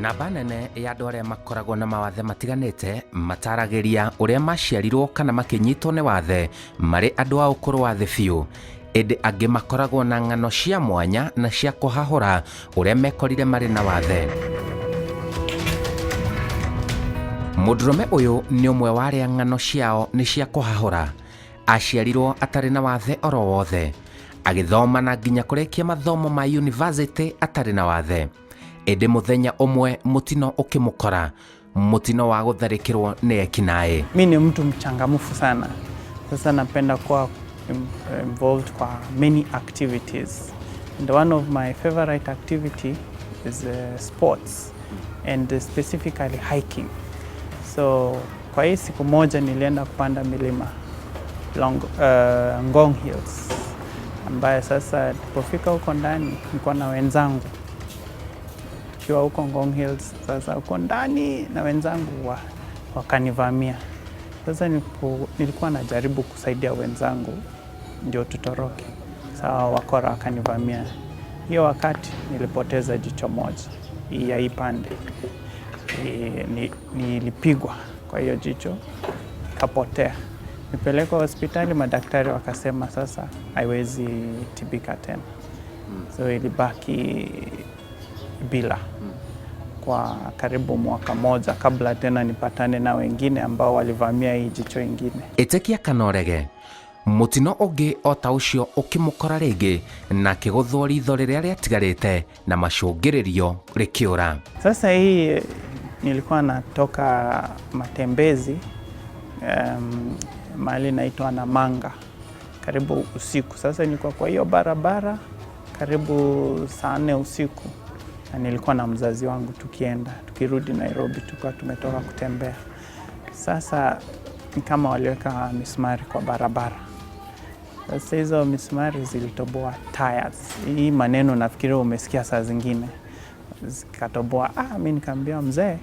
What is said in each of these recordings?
Namba nene ya andũ arĩa makoragwo na mawathe matiganĩte mataragĩria ũrĩa maciarirwo kana makĩnyitwo nĩ wathe marĩ andũ a ũkũrũ wa thĩ biũ, ĩndĩ angĩ makoragwo na ng'ano cia mwanya na cia kũhahũra ũrĩa mekorire marĩ na wathe. Mũndũrũme ũyũ nĩ ũmwe wa arĩa ng'ano ciao nĩ cia kũhahũra. Aciarirwo atarĩ na wathe oro wothe, agĩthoma na nginya kũrĩkia mathomo ma yunivasĩtĩ atarĩ na wathe. Ĩndĩ mũthenya ũmwe mũtino ũkĩmũkora, mũtino wa gũtharĩkĩrwo nĩ ekinaĩ. Mi ni mtu mchangamfu sana. Sasa napenda kuwa involved kwa many activities. And one of my favorite activity is sports and specifically hiking. So kwa hii siku moja nilienda kupanda milima Ngong Hills, ambaye sasa tulipofika huko ndani nilikuwa na wenzangu tukiwa huko Ngong Hills. Sasa huko ndani na wenzangu wakanivamia. Sasa nilikuwa najaribu kusaidia wenzangu ndio tutoroke. Sawa, wakora wakanivamia. Hiyo wakati nilipoteza jicho moja, hii ya hii pande. Nilipigwa kwa hiyo jicho kapotea. Nipelekwa hospitali, madaktari wakasema sasa haiwezi tibika tena. So ilibaki bila kwa karibu mwaka moja kabla tena nipatane na wengine ambao walivamia hii jicho ingine. Ĩtĩkia kana ũrege, mũtino ũngĩ o ta ũcio ũkĩmũkora rĩngĩ na akĩgũthwo ritho rĩrĩa rĩatigarĩte na macũngĩrĩrio rĩkĩũra. Sasa hii nilikuwa natoka matembezi mahali naitwa Namanga karibu usiku. Sasa nilikuwa kwa hiyo barabara karibu saa 4 usiku, na nilikuwa na mzazi wangu tukienda tukirudi Nairobi, tulikuwa tumetoka kutembea. Sasa ni kama waliweka misumari kwa barabara. Sasa hizo misumari zilitoboa tires. Hii maneno nafikiri umesikia saa zingine zikatoboa. Ah, mi nikaambia mzee,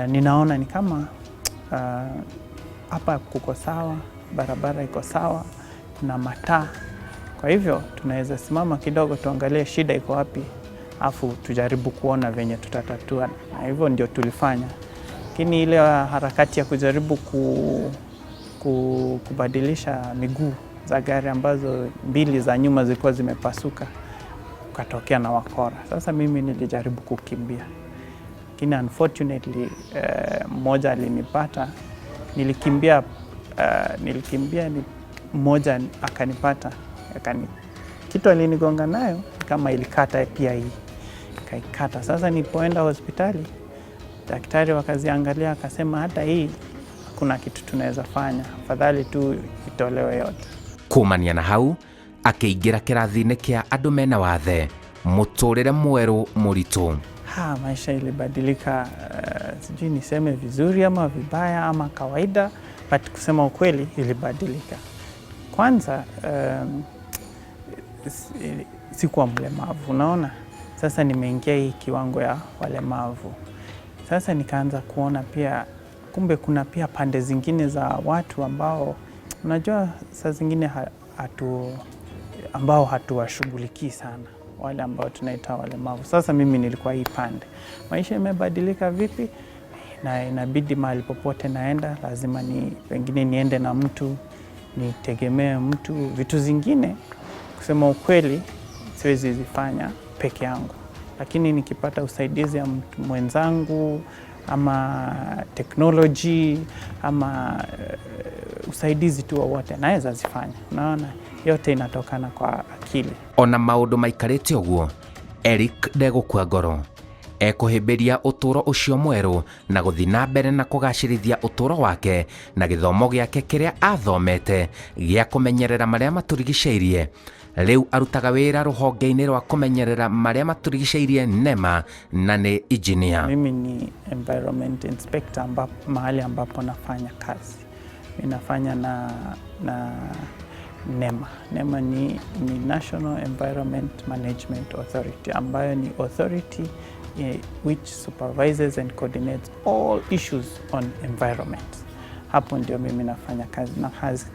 ninaona ni kama hapa kuko sawa, barabara iko sawa, kuna mataa, kwa hivyo tunaweza simama kidogo tuangalie shida iko wapi, afu tujaribu kuona venye tutatatua, na hivyo ndio tulifanya. Lakini ile harakati ya kujaribu kubadilisha miguu za gari ambazo mbili za nyuma zilikuwa zimepasuka, ukatokea na wakora. Sasa mimi nilijaribu kukimbia, lakini unfortunately mmoja alinipata. Nilikimbia mmoja akanipata kitu alinigonga nayo kama ilikata pia hii ikaikata. Sasa nilipoenda hospitali, daktari wakaziangalia akasema hata hii hakuna kitu tunaweza fanya, afadhali tu itolewe yote. Kumania na hau akĩingĩra kĩrathi-inĩ kĩa andũ mena wathe, mũtũrĩre mwerũ mũritũ. Ha, maisha ilibadilika, sijui niseme vizuri ama vibaya ama kawaida, but kusema ukweli ilibadilika. Kwanza sikuwa mlemavu, unaona. Sasa nimeingia hii kiwango ya walemavu. Sasa nikaanza kuona pia kumbe kuna pia pande zingine za watu ambao unajua saa zingine ambao hatuwashughulikii sana, wale ambao tunaita walemavu. Sasa mimi nilikuwa hii pande. Maisha imebadilika vipi? Na inabidi mahali popote naenda lazima ni pengine niende na mtu, nitegemee mtu. Vitu zingine kusema ukweli siwezi zifanya peke yangu, lakini nikipata usaidizi ya mtu mwenzangu ama teknoloji ama usaidizi tu wowote naweza zifanya. Unaona, yote inatokana kwa akili. Ona maũndũ maikarĩte ũguo, Eric ndegũkua ngoro, ekũhĩmbĩria ũtũũro ũcio mwerũ na gũthiĩ na mbere na kũgacĩrithia ũtũũro wake na gĩthomo gĩake kĩrĩa athomete gĩa kũmenyerera marĩa matũrigicĩirie. Rĩu arutaga wĩra rũhonge-inĩ rwa kũmenyerera marĩa matũrigicĩirie NEMA na nĩ engineer. Mimi ni environment inspector mahali ambapo nafanya kazi. Mimi nafanya na NEMA. NEMA ni National Environment Management Authority, ambayo ni authority which supervises and coordinates all issues on environment. Hapo ndio mimi nafanya kazi, na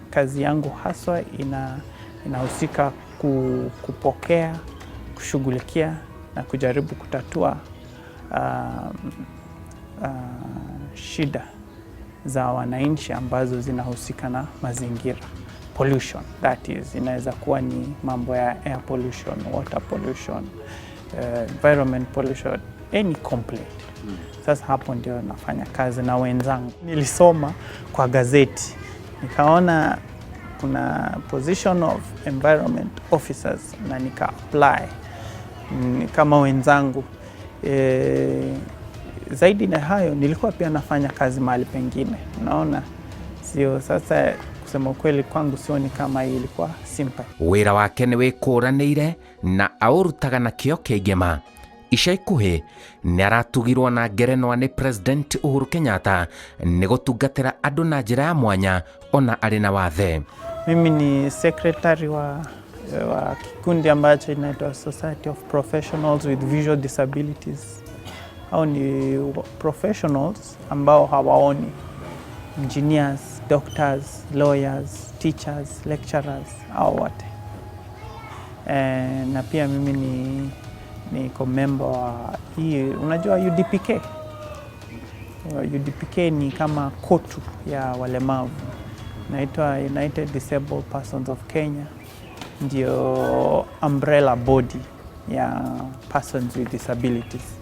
kazi yangu haswa inahusika kupokea, kushughulikia na kujaribu kutatua shida za wananchi ambazo zinahusika na mazingira, pollution that is, inaweza kuwa ni mambo ya air pollution, water pollution, environment pollution, any complaint. Sasa hapo ndio nafanya kazi na wenzangu. Nilisoma kwa gazeti nikaona kuna position of environment officers na nika apply kama wenzangu. Zaidi na hayo nilikuwa pia nafanya kazi mahali pengine, unaona, sio sasa. Kusema ukweli kwangu sioni kama hii ilikuwa sympathy. Wĩra wake nĩ wĩkũranĩire na aũrutaga na kĩo kĩingĩ ma. Ica ikuhĩ nĩ aratugirwo na ngerenwa nĩ President Uhuru Kenyatta nĩ gũtungatĩra andũ na njĩra ya mwanya ona arĩ na wathe. Mimi ni secretary wa kikundi ambacho inaitwa Society of Professionals with Visual Disabilities. Au ni professionals ambao hawaoni, engineers, doctors, lawyers, teachers, lecturers, hao wote. Na pia mimi niko member wa hii, unajua UDPK? UDPK ni kama COTU ya walemavu, inaitwa United Disabled Persons of Kenya, ndio umbrella body ya persons with disabilities.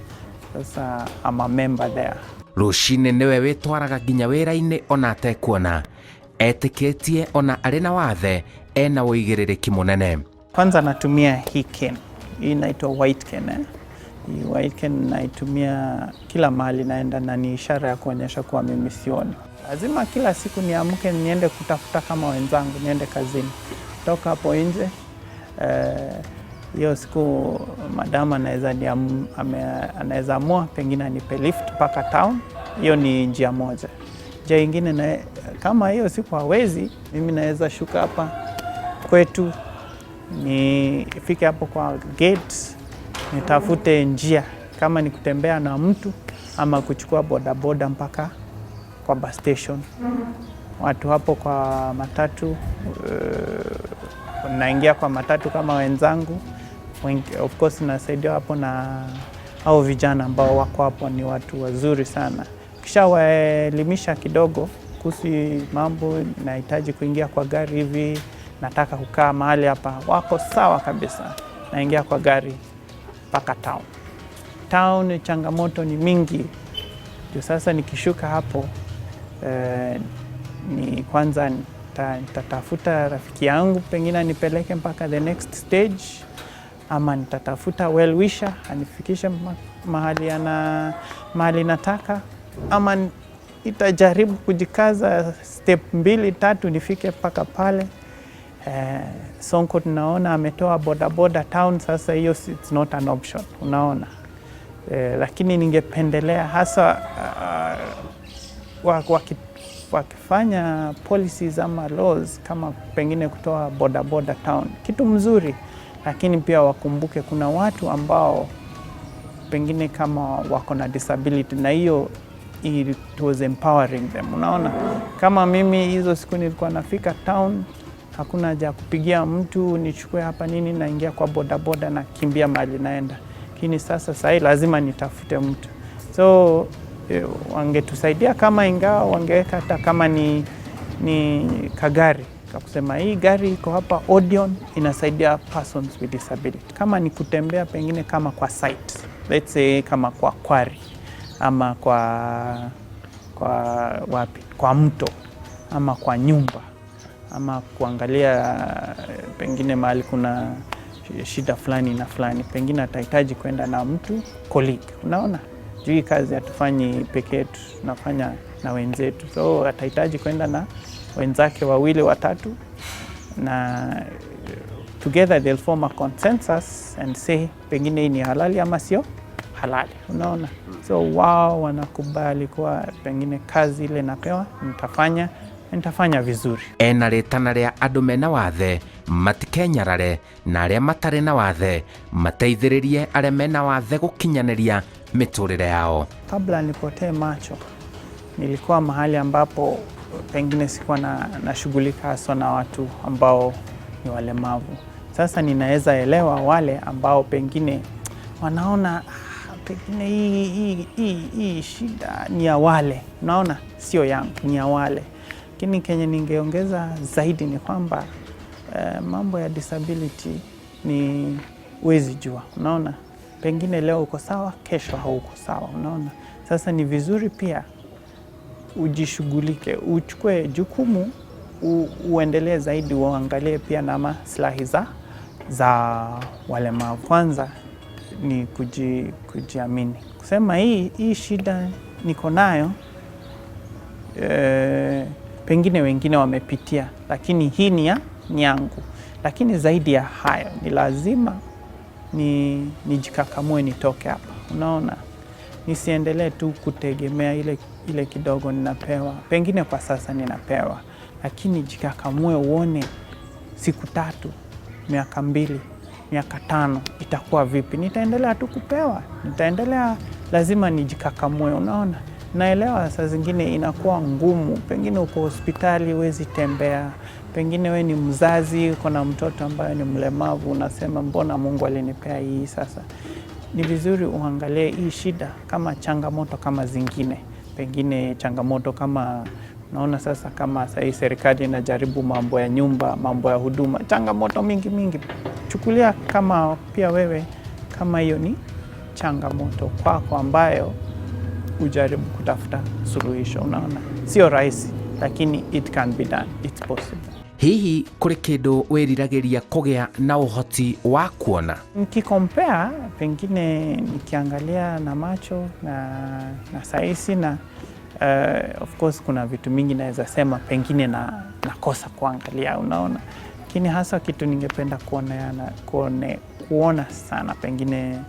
Sasa I'm a member there. Rũcinĩ nĩwe wĩtwaraga nginya wĩra-inĩ ona atekuona, etĩkĩtie ona arĩ na wathe ena ũigĩrĩrĩki mũnene. Kwanza natumia hii cane. Hii inaitwa white cane, eh? Hii white cane naitumia kila mahali naenda na ni ishara ya kuonyesha kuwa mimi sioni. Lazima kila siku niamke niende kutafuta kama wenzangu, niende kazini. Toka hapo nje, hiyo siku madam anaweza amua pengine anipe lift mpaka town. Hiyo ni njia moja. Njia ingine na, kama hiyo siku hawezi, mimi naweza shuka hapa kwetu nifike hapo kwa gate nitafute njia, kama ni kutembea na mtu ama kuchukua bodaboda mpaka kwa bus station. Watu hapo kwa matatu, naingia kwa matatu kama wenzangu. Of course nasaidiwa hapo na hao vijana ambao wako hapo, ni watu wazuri sana. Kisha waelimisha kidogo kuhusu mambo, nahitaji kuingia kwa gari hivi, nataka kukaa mahali hapa, wako sawa kabisa. Naingia kwa gari mpaka town. Town changamoto ni mingi juu sasa nikishuka hapo, ni kwanza nitatafuta rafiki yangu pengine anipeleke mpaka the next stage, ama nitatafuta well wisher anifikishe mahali nataka, ama nitajaribu kujikaza step mbili tatu nifike mpaka pale. Sonko tunaona ametoa bodaboda town, sasa hiyo it's not an option, unaona. Lakini ningependelea hasa wakifanya policies ama laws kama pengine kutoa bodaboda town, kitu mzuri, lakini pia wakumbuke kuna watu ambao pengine kama wako na disability na hiyo it was empowering them. Unaona, kama mimi hizo siku nilikuwa nafika town, hakuna haja ya kupigia mtu nichukue hapa nini, naingia kwa bodaboda na kimbia mahali naenda. Lakini sasa sahii lazima nitafute mtu, so wangetusaidia kama ingawa wangeweka hata kama ni kagari kakusema hii gari iko hapa Odion inasaidia persons with disability. Kama ni kutembea pengine kama kwa site, let's say kama kwa quarry ama kwa wapi, kwa mto ama kwa nyumba ama kuangalia pengine mahali kuna shida fulani na fulani, pengine atahitaji kwenda na mtu colleague. Unaona, juu hii kazi hatufanyi peke yetu, tunafanya na wenzetu, so atahitaji kwenda na wenzake wawili watatu, na together they'll form a consensus and say pengine hii ni halali ama sio halali, unaona. So wao wanakubali kuwa pengine kazi ile napewa nitafanya vizuri. Ena rĩtana rĩa andũ mena wathe matikenyarare na arĩa matarĩ na wathe mateithĩrĩrie arĩa mena wathe gũkinyanĩria mĩtũrĩre yao. Kabla nipotee macho, nilikuwa mahali ambapo pengine sikuwa nashughulika haswa na watu ambao ni walemavu. Sasa ninaweza elewa wale ambao pengine wanaona Pengine hii shida ni ya wale, unaona, sio yangu, ni ya wale. Lakini kenye ningeongeza zaidi ni kwamba mambo ya disability ni huwezi jua, unaona, pengine leo uko sawa, kesho hauko sawa, unaona. Sasa ni vizuri pia ujishughulike, uchukue jukumu, uendelee zaidi, uangalie pia na maslahi za walemavu. Kwanza ni kujiamini, kusema hii shida niko nayo, pengine wengine wamepitia, lakini hii ni yangu. Lakini zaidi ya hayo ni lazima nijikakamue nitoke hapa, unaona, nisiendelee tu kutegemea ile kidogo ninapewa, pengine kwa sasa ninapewa, lakini jikakamue uone siku 3, miaka 2, miaka 5 itakuwa vipi? Nitaendelea tu kupewa, nitaendelea, lazima nijikakamue, unaona. Naelewa saa zingine inakuwa ngumu, pengine uko hospitali huwezi tembea, pengine we ni mzazi uko na mtoto ambaye ni mlemavu, unasema mbona Mungu alinipea hii sasa. Ni vizuri uangalie hii shida kama changamoto kama zingine, pengine changamoto kama naona sasa kama sasa hii serikali inajaribu mambo ya nyumba, mambo ya huduma, changamoto mingi mingi. Chukulia kama pia wewe kama hiyo ni changamoto kwako ambayo ujaribu kutafuta suluhisho, unaona. Sio rahisi, lakini it can be done, it's possible. Hihi kũrĩ kĩndũ wĩriragĩria kũgĩa na ũhoti wa kuona? Nikikompea pengine nikiangalia na macho na saisi na of course kuna vitu mingi naweza sema pengine nakosa kuangalia, unaona. Lakini hasa kitu ningependa kuona sana pengine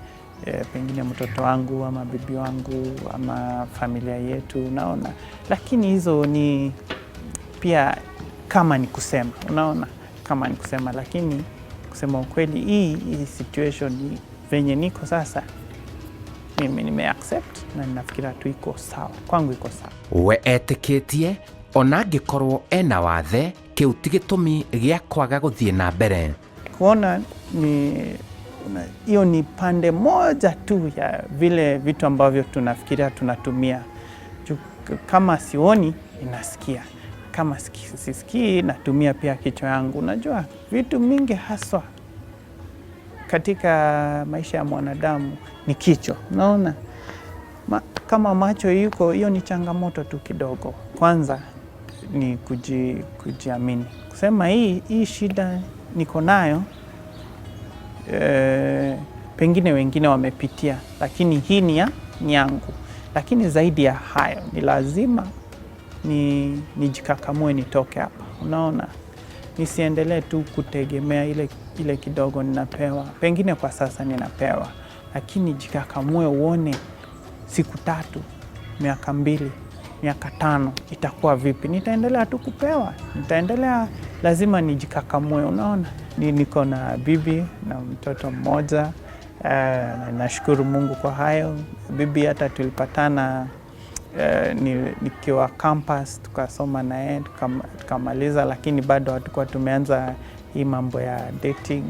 mtoto wangu ama bibi wangu ama familia yetu, unaona. Lakini hizo ni pia kama ni kusema, unaona, kama ni kusema, lakini kusema ukweli hii situation ni venye niko sasa, mimi nime accept na ninafikiria tu iko sawa, kwangu iko sawa. We etĩkĩtie ona angĩkorwo ena wathe kĩu ti gĩtũmi gĩa kwaga gũthiĩ na mbere. Kuona ni hiyo ni pande moja tu ya vile vitu ambavyo tunafikiria tunatumia. Kama sioni ninasikia, kama sisikii natumia pia kichwa yangu. Unajua vitu mingi haswa katika maisha ya mwanadamu ni kichwa, unaona. Kama macho yuko, hiyo ni changamoto tu kidogo. Kwanza ni kujiamini, kusema hii shida niko nayo, pengine wengine wamepitia, lakini hii ni yangu. Lakini zaidi ya hayo ni lazima nijikakamue nitoke hapa, unaona. Nisiendelee tu kutegemea ile kidogo ninapewa, pengine kwa sasa ninapewa, lakini jikakamue uone siku 3, miaka 2, miaka 5 itakuwa vipi? Nitaendelea tu kupewa, nitaendelea, lazima nijikakamue, unaona. Niko na bibi na mtoto mmoja, na nashukuru Mungu kwa hayo. Bibi hata tulipatana nikiwa campus, tukasoma na yeye, tukamaliza, lakini bado hatukuwa tumeanza hii mambo ya dating.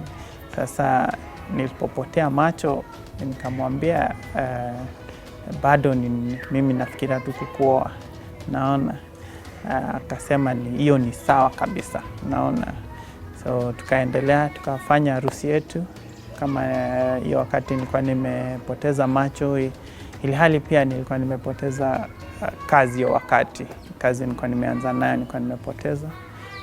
Sasa nilipopotea macho nikamwambia, bado mimi nafikiria tu kukuoa, naona. Akasema hiyo ni sawa kabisa, naona. So tukaendelea, tukafanya harusi yetu. Kama hiyo wakati nilikuwa nimepoteza macho, ilhali pia nilikuwa nimepoteza kazi hiyo wakati. Kazi nilikuwa nimeanza nayo nilikuwa nimepoteza,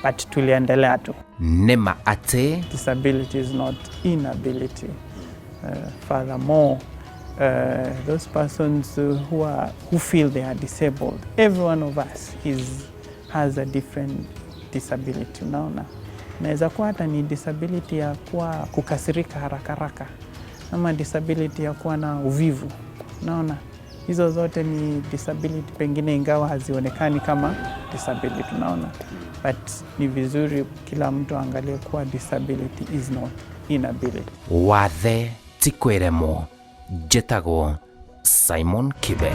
but tuliendelea tu. Nĩ ma atĩ disability is not inability. Furthermore, those persons who feel they are disabled, every one of us has a different disability, unaona. Inaweza kuwa hata ni disability ya kuwa kukasirika haraka haraka, ama disability ya kuwa na uvivu, unaona. Hizo zote ni disability pengine ingawa hazionekani kama disability, unaona. But ni vizuri kila mtu aangalie kuwa disability is not inability. Wathe ti kwĩremwo. Njĩtagwo Simon Kibe.